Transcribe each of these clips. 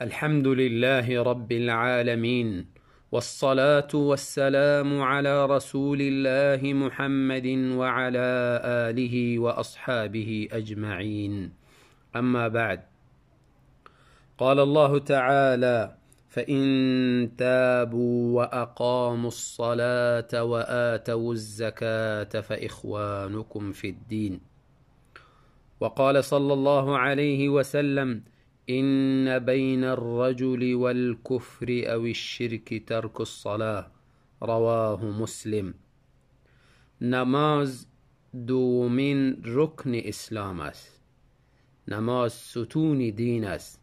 الحمد لله رب العالمين، والصلاة والسلام على رسول الله محمد وعلى آله وأصحابه أجمعين. أما بعد، قال الله تعالى: فإن تابوا وأقاموا الصلاة وآتوا الزكاة فإخوانكم في الدين. وقال صلى الله عليه وسلم: إن بين الرجل والكفر أو الشرك ترك الصلاة. رواه مسلم. نماز دومین رکن اسلام است. نماز ستون دین است.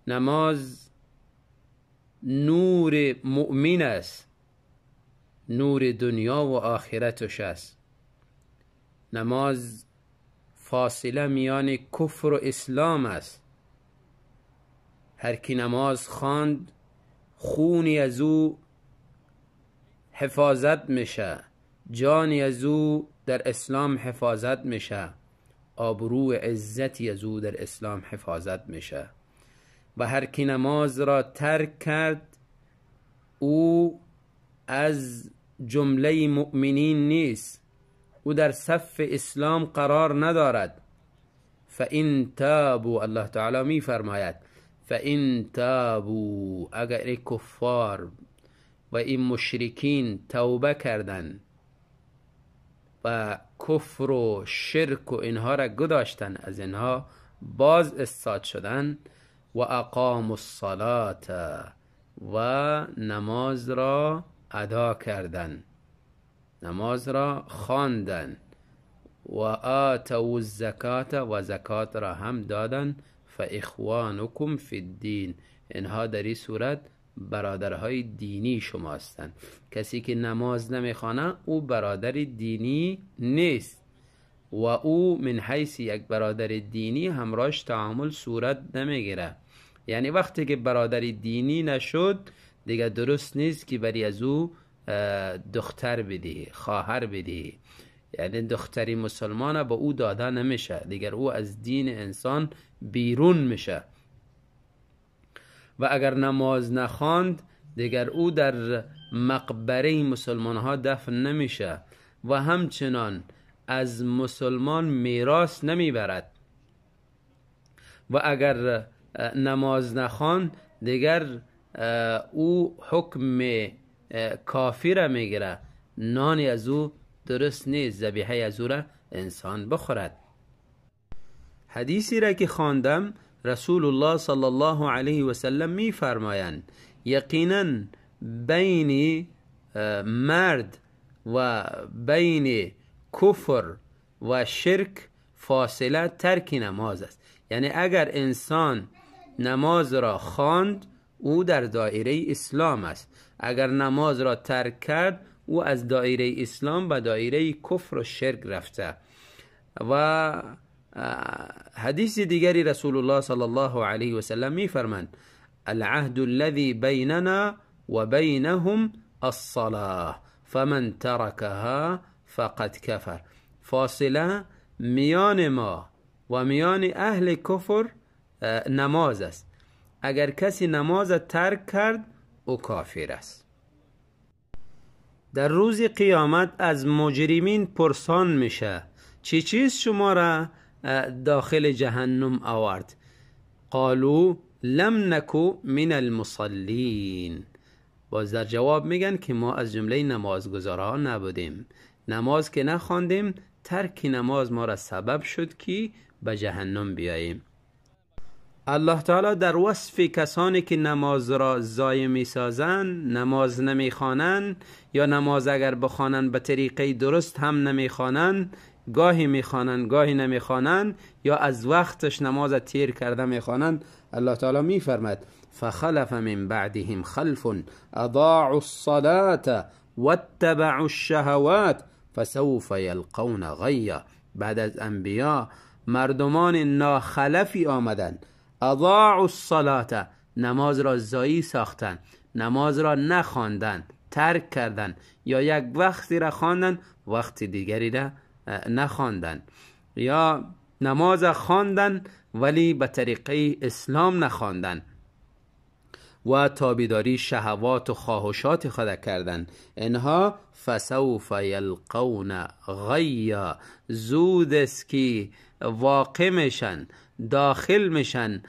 نماز نور مؤمن است، نور دنیا و آخرتش است. نماز فاصله میان کفر و اسلام است. هر کی نماز خواند خونی از او حفاظت میشه، جانی از او در اسلام حفاظت میشه، آبرو و عزتی از او در اسلام حفاظت میشه. و هر کی نماز را ترک کرد او از جمله مؤمنین نیست، او در صف اسلام قرار ندارد. فإن تابوا، الله تعالی می فرماید فإن تابوا، اگر ای کفار و این مشرکین توبه کردن و کفر و شرک و اینها را گذاشتن، از اینها باز استاد شدن، و اقاموا الصلاة، و نماز را ادا کردن، نماز را خواندن، و آتوا الزکات، و زکات را هم دادن، فاخوانکم فی الدین، اینها در این صورت برادرهای دینی شما هستند. کسی که نماز نمیخوانه او برادر دینی نیست و او من حیث یک برادر دینی همراهش تعامل صورت نمیگیره. یعنی وقتی که برادر دینی نشد دیگه درست نیست که بری از او دختر بدهی، خواهر بدهی. یعنی دختری مسلمان با او داده نمیشه، دیگر او از دین انسان بیرون میشه. و اگر نماز نخواند دیگر او در مقبره مسلمان ها دفن نمیشه و همچنان از مسلمان میراث نمیبرد. و اگر نماز نخواند دیگر او حکم کافر میگیره، نان از او درست نیست، ذبیحه از او را انسان بخورد. حدیثی را که خواندم رسول الله صلی الله علیه و سلم میفرمایند یقینا بین مرد و بین کفر و شرک فاصله ترک نماز است. یعنی اگر انسان نماز را خواند او در دایره اسلام است، اگر نماز را ترک کرد او از دایره اسلام به دایره کفر و شرک رفته. و حدیث دیگری رسول الله صلی الله علیه و سلم میفرمند العهد الذي بیننا و بینهم الصلاة فمن ترکها فقد کفر. فاصله میان ما و میان اهل کفر نماز است. اگر کسی نماز ترک کرد او کافر است. در روز قیامت از مجرمین پرسان میشه چی چیز شما را داخل جهنم آورد؟ قالوا لم نکو من المصلین. باز در جواب میگن که ما از جمله نمازگزاران نبودیم، نماز که نخواندیم، ترک نماز ما را سبب شد که به جهنم بیاییم. الله تعالی در وصف کسانی که نماز را ضایع میسازند، نماز نمیخوانند یا نماز اگر بخوانند به طریقه درست هم نمیخوانند، گاهی میخوانند گاهی نمیخوانند یا از وقتش نماز تیر کرده میخوانند، الله تعالی میفرماید فخلف من بعدهم خلف اضاعوا الصلاة واتبعوا الشهوات فسوف یلقون غیا. بعد از انبیا مردمان ناخلفی آمدند، اضاعوا الصلاة، نماز را ضایع ساختند، نماز را نخواندند، ترک کردند، یا یک وقتی را خواندند وقت دیگری را نخواندند، یا نماز خواندن ولی به طریقه اسلام نخواندن. و تابعداری شهوات و خواهشات خود کردن، اینها فسوف یلقون غیا، زود است که واقع میشن، داخل میشن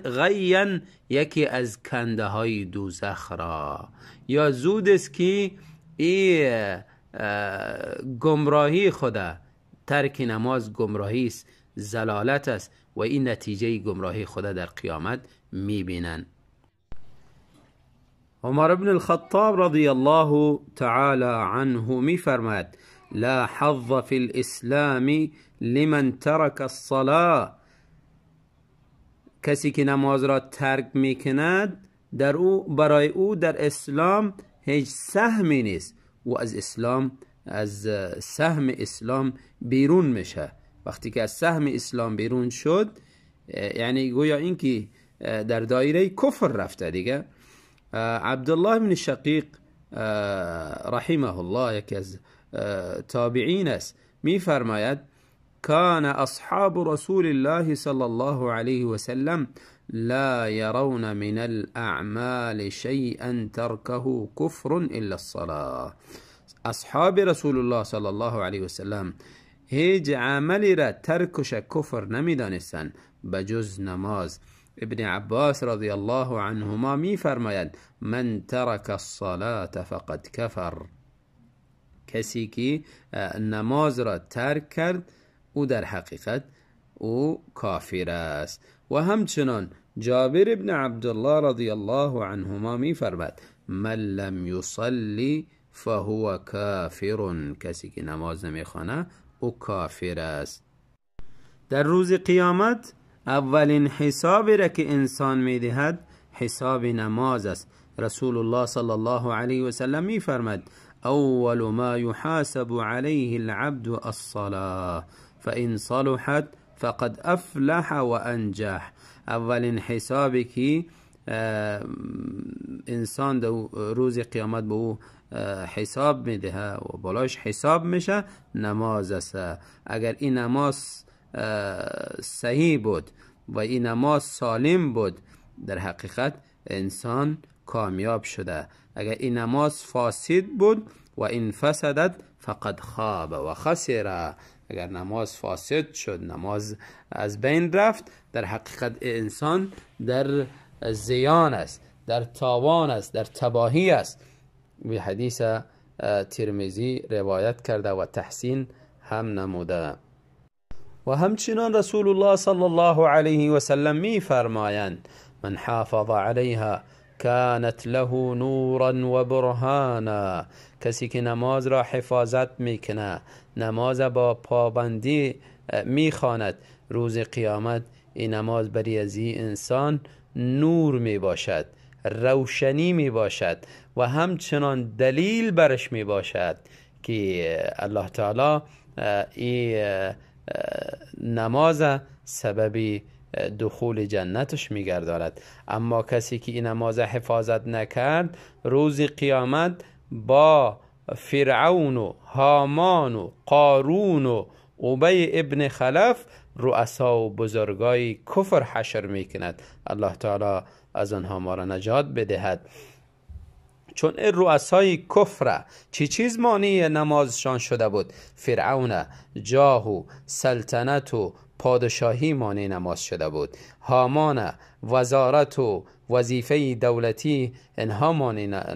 غیا، یکی از کنده های دوزخ را، یا زود است که ای گمراهی خدا، ترک نماز گمراهی است، زلالت است و این نتیجه گمراهی خدا در قیامت میبینن. عمر بن الخطاب رضی الله تعالی عنه میفرماید لا حظ فی الاسلام لمن ترک الصلاة، کسی که نماز را ترک میکند در او، برای او در اسلام هیچ سهمی نیست و از اسلام، از سهم اسلام بیرون میشه. وقتی که از سهم اسلام بیرون شد، یعنی گویا اینکه در دایره کفر رفته دیگه. عبدالله بن شقیق رحمه الله یکی از تابعین است، میفرماید كان أصحاب رسول الله صلى الله عليه وسلم لا يرون من الأعمال شيئا تركه كفر إلا الصلاة. اصحاب رسول الله صلی الله علیه وسلم هیچ عملی را ترکش کفر نمیدانستند بجز نماز. ابن عباس رضی الله عنهما میفرماید من ترک الصلاة فقد کفر، کسی که نماز را ترک کرد او در حقیقت او کافر است. و همچنان جابر ابن عبدالله رضی الله عنهما میفرماید من لم یصلی فهو کافر، کسی که نماز نمیخوانه او کافر است. در روز قیامت اولین حسابی را که انسان میدهد حساب نماز است. رسول الله صلی الله علیه و سلم میفرماد اول ما يحاسب عليه العبد الصلاة فإن صلحت فقد افلح وانجح. اولین حسابی که انسان در روز قیامت به او حساب میده و بالاش حساب میشه نماز است. اگر این نماز صحیح بود و این نماز سالم بود، در حقیقت انسان کامیاب شده. اگر این نماز فاسد بود و این فسدت فقد خاب و خسر، اگر نماز فاسد شد، نماز از بین رفت، در حقیقت انسان در زیان است، در تاوان است، در تباهی است. به حدیث ترمذی روایت کرده و تحسین هم نموده. و همچنان رسول الله صلی الله علیه و سلم می فرمایند من حافظ علیها كانت له نورا و برهانا، کسی که نماز را حفاظت میکنه، نماز با پابندی میخواند، روز قیامت این نماز برای از انسان نور میباشد، روشنی میباشد و همچنان دلیل برش میباشد که الله تعالی این نماز سبب دخول جنتش میگرداند. اما کسی که این نماز حفاظت نکرد، روز قیامت با فرعون و هامان و قارون و ابی ابن خلف، رؤسا و بزرگای کفر حشر میکند. الله تعالی از آنها ما را نجات بدهد. چون این رؤسای کفر چی چیز مانع نمازشان شده بود؟ فرعون جاه و سلطنت و پادشاهی مانع نماز شده بود، هامان وزارت و وظیفه دولتی اینها مانع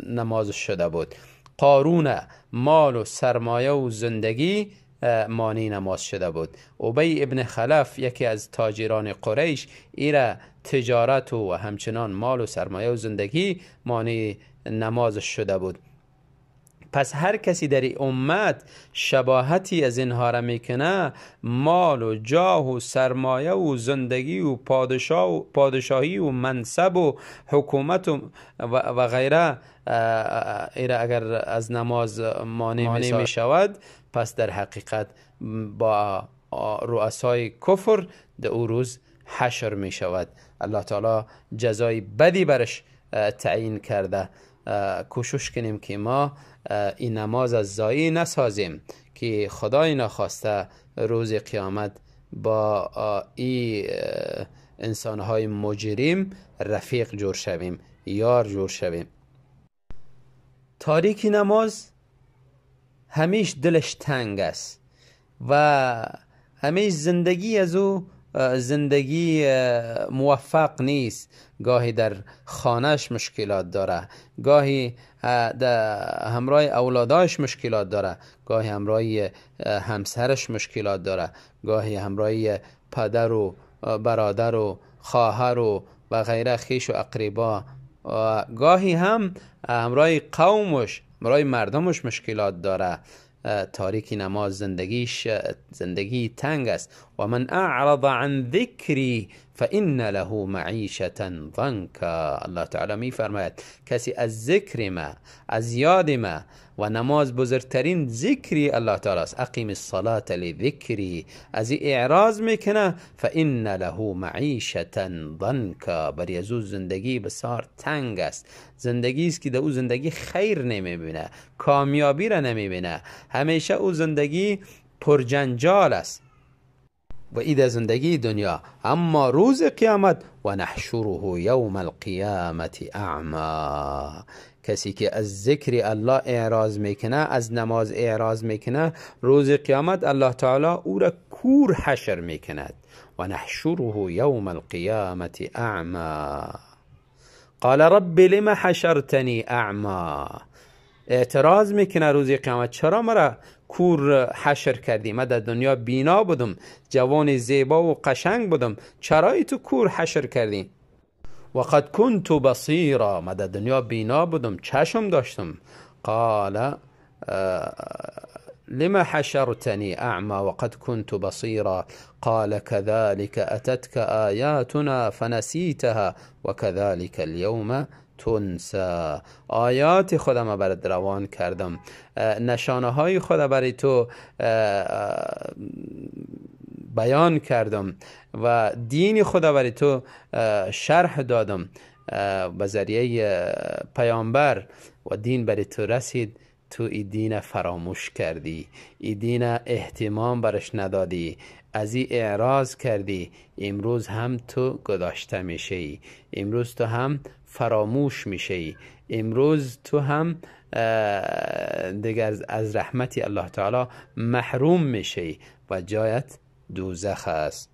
نماز شده بود، قارون مال و سرمایه و زندگی مانع نماز شده بود، ابی ابن خلف یکی از تاجران قریش ایره تجارت و همچنان مال و سرمایه و زندگی مانع نماز شده بود. پس هر کسی در این امت شباهتی از اینها را میکنه، مال و جاه و سرمایه و زندگی و پادشاهی و منصب و حکومت و غیره، اگر از نماز مانع می شود، پس در حقیقت با رؤسای کفر در او روز حشر می شود. الله تعالی جزای بدی برش تعیین کرده. کوشش کنیم که ما این نماز از ضایع نسازیم که خدای نخواسته روز قیامت با این انسانهای مجرم رفیق جور شویم، یار جور شویم. تاریک نماز همیش دلش تنگ است و همیش زندگی از او زندگی موفق نیست. گاهی در خانهش مشکلات داره، گاهی در همراه اولاداش مشکلات داره، گاهی همراه همسرش مشکلات داره، گاهی همراه پدر و برادر و خواهر و غیره خویش و اقربا، گاهی هم همراه قومش، همراه مردمش مشکلات داره. تاریک نماز زندگیش زندگی تنگ است. و من اعرض عن ذکری فان له معیشة ضنکا. الله تعالی می فرماید کسی از ذکر ما، از یاد ما، و نماز بزرگترین ذکری الله تعالی است، اقیم الصلاة لذکری، از این اعراض میکنه، فان له معیشة ضنکا، بر از او زندگی بسیار تنگ است. زندگی است که در او زندگی خیر نمیبینه، کامیابی را نمیبینه، همیشه او زندگی پرجنجال است و ای زندگی دنیا. اما روز قیامت و نحشره یوم القیامت اعما، کسی که از ذکر الله اعراض میکنه، از نماز اعراض میکنه، روز قیامت الله تعالی او را کور حشر میکند. و نحشره یوم القیامت اعما قال رب لم حشرتنی اعما. اعتراض میکنه روز قیامت، چرا مرا کور حشر کردی؟ من در دنیا بینا بودم، جوان زیبا و قشنگ بودم، چرا تو کور حشر کردی؟ وقد كنت بصیرا، من در دنیا بینا بودم، چشم داشتم. قال لما حشرتني أعمى وقد كنت بصيرا قال كذلك أتتك آياتنا فنسيتها وكذلك اليوم تنسى. آیات خدا ما برات روان کردم، نشانه های خدا برای تو بیان کردم و دین خدا برای تو شرح دادم به ذریعه پیامبر و دین برای تو رسید، تو ای دین فراموش کردی، ای دین اهتمام برش ندادی، از ای اعراض کردی، امروز هم تو گذاشته میشی، امروز تو هم فراموش میشی، امروز تو هم دیگر از رحمت الله تعالی محروم میشی و جایت دوزخ است.